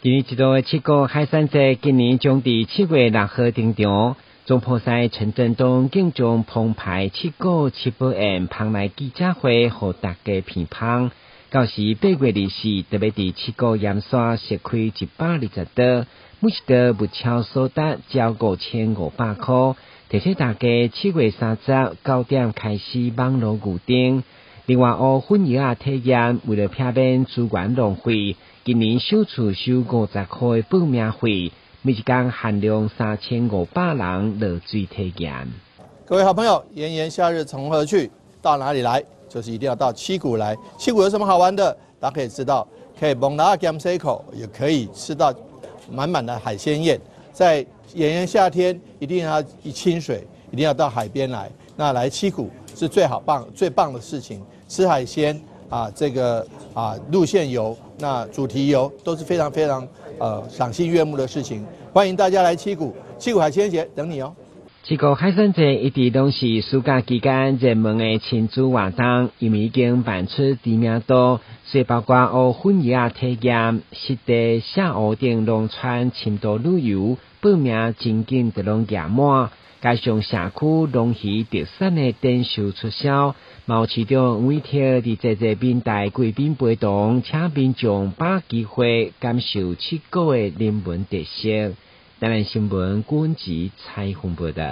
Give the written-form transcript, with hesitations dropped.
一年一度的七股海產節，今年將佇7月6號登場。總鋪師陳振東敬將澎湃七股七寶宴蓬萊記者會，予大家鼻芳。到時8月24，特別佇七股鹽沙設開120桌，每一桌物超所值才5500塊。提醒大家7月30 9點開始網路預訂。另外，烏粉蚵仔體驗，為著避免資源浪費，今年首次收50塊的報名費，每一工限量3500人落水體驗。各位好朋友，炎炎夏日從何去？到哪裡來？就是一定要到七股來。七股有什麼好玩的？大家可以知道，可以摸蜊仔兼洗褲，也可以吃到滿滿的海鮮宴。在炎炎夏天，一定要一清水，一定要到海邊來。那來七股是最好棒、最棒的事情。吃海鮮啊，這個啊路線遊，那主題遊都是非常非常賞心悅目的事情。歡迎大家來七股，七股海鮮節等你哦。七股海產節一直攏是暑假期間熱門的親子活動，因為已經辦出知名度，所以包括烏粉蚵仔體驗、濕地、下湖頂農村深度旅遊，報名真緊就攏額滿。加上社區龍魚特產的展售促銷，嘛有市長委託佇濟濟民代貴賓陪同，請民眾把握機會感受七股的人文特色。台灣新聞郭文吉採訪報導。